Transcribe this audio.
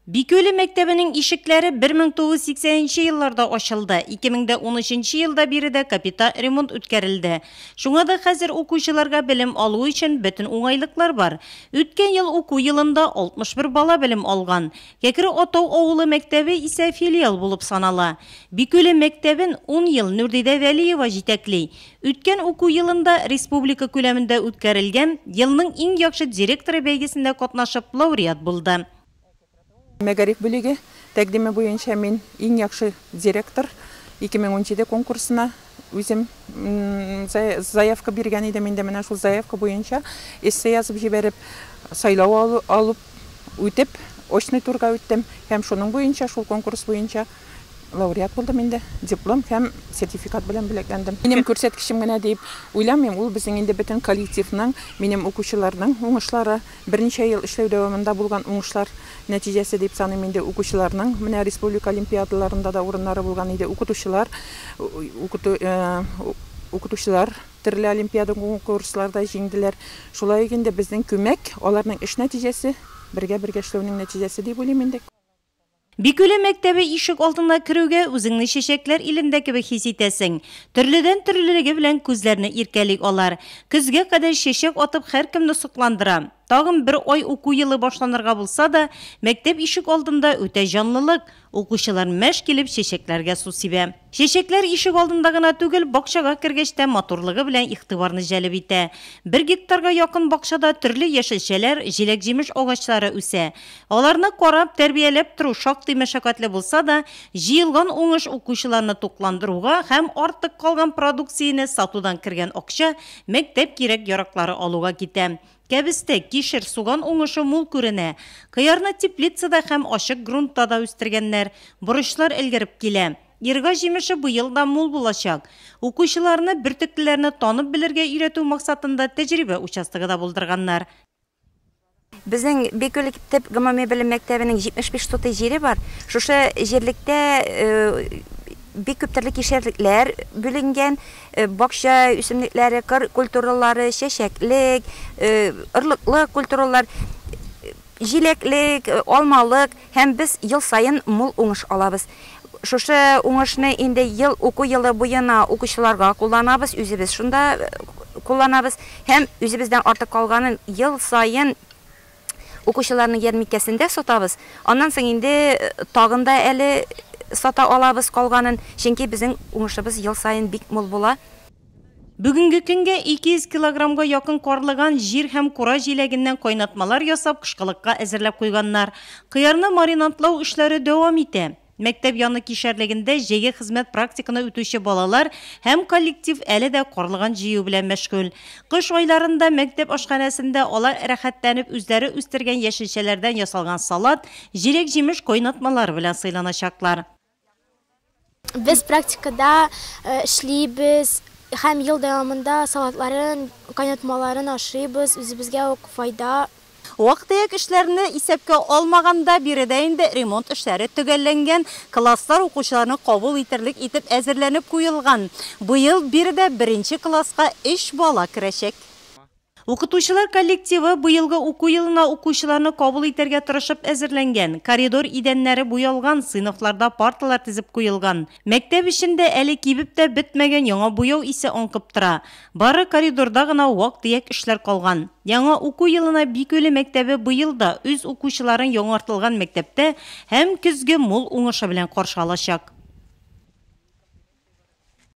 Бикүле мәктәбенең ишекләре 1980 нче елларда ачылды, 2013 елда биредә капиталь ремонт үткәрелде. Шуңа да хәзер укучыларга белем алу өчен бөтен уңайлыклар бар. Үткән ел уку елында 61 бала белем алган. Кәкре Атау авылы мәктәбе исә филиал булып санала. Бикүле мәктәбен ун ел Нурдидә Вәлиева җитәкли. Үткән уку елында республика күләмендә үткәрелгән Елның иң яхшы директоры бәйгесендә катнашып лауреат булды. Мәгариф бүлеге тәкъдиме буенча мин Иң яхшы директор 2017 конкурсына үзем заявка биргән идем. Инде менә шул заявка буенча эссе язып җибәреп, сайлау алып үтеп, очный турга үттем һәм шуның буенча, шул конкурс буенча лауреат булдым инде. Диплом һәм сертификат белән бүләкләндем. Минем күрсәткечем генә дип уйламыйм, ул безнең инде бөтен коллективның, минем укучыларның уңышлары. Берничә ел эшләү дәвамында булган уңышлар нәтиҗәсе дип саныйм инде укучыларның. Менә республика олимпиадаларында да урыннары булган иде. Укытучылар, укыту, укытучылар төрле олимпиада конкурсларда җиңделәр. Шулай ук инде безнең күмәк, аларның эш нәтиҗәсе, бергә-бергә эшләүнең нәтиҗәсе дип уйлыйм инде. Бикүле мәктәбе ишек алдына керүгә үзеңне чәчәкләр илендә кебек хис итәсең. Төрледән төрлелеге белән күзләрне иркәли алар. Көзгә кадәр чәчәк атып һәркемне сокландыра. Тагын бер ай уку елы башланырга булса да, мәктәп ишек алдында үтә җанлылык, укучылар мәш килеп чәчәкләргә су сибә. Чәчәкләр ишек алдында гына түгел, бакчага кергәч тә матурлыгы белән игътибарны җәлеп итә. Бер гектарга якын бакчада төрле яшелчәләр, җиләк-җимеш агачлары үсә. Аларны карап, тәрбияләп тору шактый мәшәкатьле булса да, җыелган уңыш укучыларны тукландыруга һәм артык калган продукцияне сатудан кергән акча мәктәп кирәк-яраклары алуга китә. Кәбестә, кишер, суган уңышы мул күренә. Кыярны теплицада һәм ачык грунтта да үстергәннәр. Борычлар өлгереп килә. Ирга җимеше быел да мул булачак. Укучыларны бөртеклеләрне танып белергә өйрәтү максатында тәҗрибә участогы да булдырганнар. Безнең Бикүл төп гомуми белем мәктәбенең 75 сотый җире бар. Шушы җирлектә бик күп төрле кишәрлекләр бүленгән, бакча үсемлекләре, кыр культуралары, чәчәклек, орлыклы культуралар, җиләклек, алмалык һәм без ел саен мул уңыш алабыз. Шушы уңышны инде ел уку елы буена укучыларга кулланабыз, үзебез шунда кулланабыз һәм үзебездән артык калганын ел саен укучыларның ярминкәсендә сатабыз. Аннан соң инде тагын да әле сата алабыз калганын, чөнки безнең уңышыбыз ел саен бик мул була. Бүгенге көнгә 200 килограммга якын карлыган, җир һәм кура җиләгеннән кайнатмалар ясап, кышкылыкка әзерләп куйганнар. Кыярны маринадлау эшләре дәвам итә. Мәктәп яны кишәрлегендә җәйге хезмәт практиканы үтүче балалар һәм коллектив әле дә карлыган җыю белән мәшгуль. Кыш айларында мәктәп ашханәсендә алар рәхәтләнеп үзләре үстергән яшелчәләрдән ясалган салат, җиләк-җимеш кайнатмалары белән сыйланачаклар. Без практикада эшлибез һәм ел дәвамында салатларын, кайнатмаларын ашыйбыз, үзебезгә үк файда. Вак-төяк эшләрне исәпкә алмаганда, биредә инде ремонт эшләре төгәлләнгән, класслар укучыларны кабул итерлек итеп әзерләнеп куелган. Быел биредә беренче класска өч бала керәчәк. Укытучылар коллективы быелгы уку елына укучыларны кабул итәргә тырышып әзерләнгән. Коридор идәннәре буялган, сыйныфларда парталар тезеп куелган. Мәктәп эчендә әле кибеп тә бетмәгән яңа буяу исе аңкып тора. Бары коридорда гына вак-төяк эшләр калган. Яңа уку елына Бикүле мәктәбе быел да үз укучыларын яңартылган мәктәптә һәм көзге мул уңышы белән каршы алачак.